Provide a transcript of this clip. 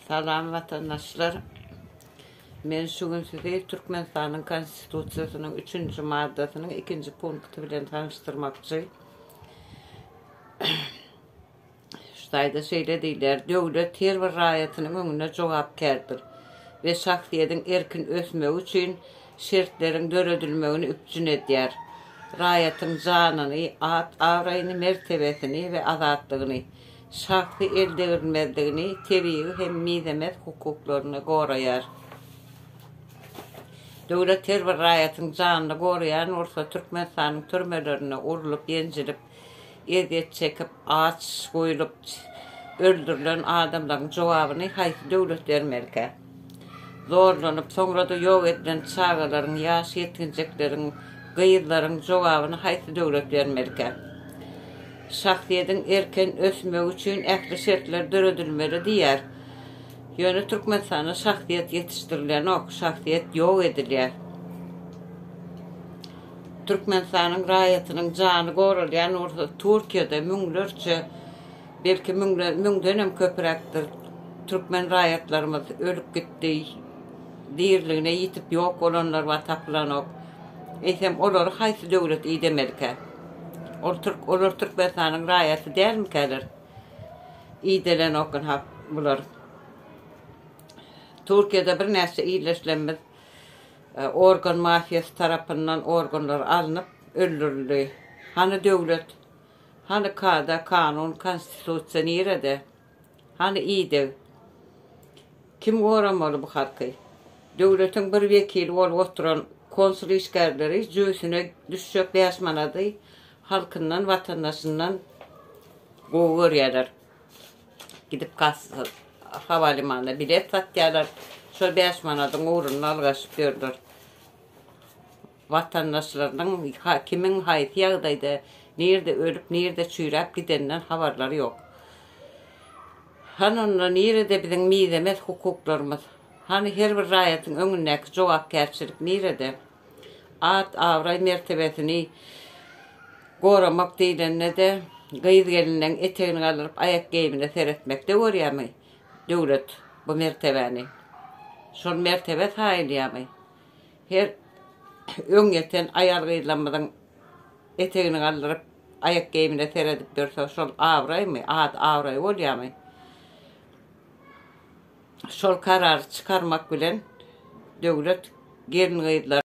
Salam watandaşlar. Men şu gün sizi Türkmenistanyň Konstitusiýasynyň üçünji maddasynyň ikinji punkty bilen tanyşdyrmakçy. Şu taýda şeýle diýilýär, Döwlet her bir raýatynyň öňünde jogapkärdir we şahsyýetiň erkin ösmegi üçin şertleriň döredilmegini üpjün edýär. Raýatyň janyny, at-abraýyny, mertebesini we azatlygyny, şahsy eldegrilmezligini, tebigy hem mizemez hukuklaryny goraýar. Döwlet her bir raýatyň janyny goraýan bolsa, Türkmenistanyň türmelerinde urlup-ýenjilip, ezýet çekip, aç goýlup öldürilen adamlaryň jogabyny haýsy döwlet bermelikä? Zorlanyp, soňra-da ýok edilen çagalaryň, ýaş ýetginjekleriň, gyzlaryň jogabyny haýsy döwlet bermelikä? Şahsyýetiň erkin ösmegi üçin ähli şertler döredilmeli diýýär. Ýöne Türkmenistanda şahsyýet ýetişdirilenok, şahsyýet ýok edilýär. Türkmenistanyň raýatynyň jany goralýan bolsa Türkiýede müňlerçe belki müňdenem köpräkdir türkmen raýatlarymyz ölüp gitdi diriligine ýitip ýok bolanlar bar tapylanok. Eýsem olary haýsy döwlet idemelikä? Ol türk olar Türkmenistanyň raýaty dälmikäler? Idelenok ynha bular. Türkiýede birnäçe ildeşlerimiz Organ mafiýasy tarapyndan organlar alnyp öldürildi. Hany döwlet? Hany kada, kanun, konstitusiýa nirede? Hany ideg? Kim goramaly bu halky? Döwletiň bir wekili bolup oturan konsul işgärleri jübüsine düşjek bäş manady halkyndan, watandaşyndan gowy görýärler. Gidip kassa hawalimanyna bilet satýarlar. Şol bäş manadyň ugrunda ylgaşyp ýörler. Watandaşlarynyň kimiň haýsy ýagdaýda, nirde ölüp, nirde çüýräp gideninden habarlary ýok. Hany onda nirede biziň mizemez hukuklarymyz? Hany her bir raýatyň öňündäki jogapkärçilik nirede? At-abraý mertebesini goramak diýlende-de, gyz-gelinleň etegini galdyryp aýak geýimine seretmekde görýärmi döwlet bu mertebäni? Şol mertebe saýylýarmy? Her öňýeten aýal-gyzlarymyzyň etegini galdyryp aýak geýimine seredip ýörse, şol abraýmy, at-abraý bolýarmy? Şol karary çykarmak bilen döwlet gelin-gyzlar.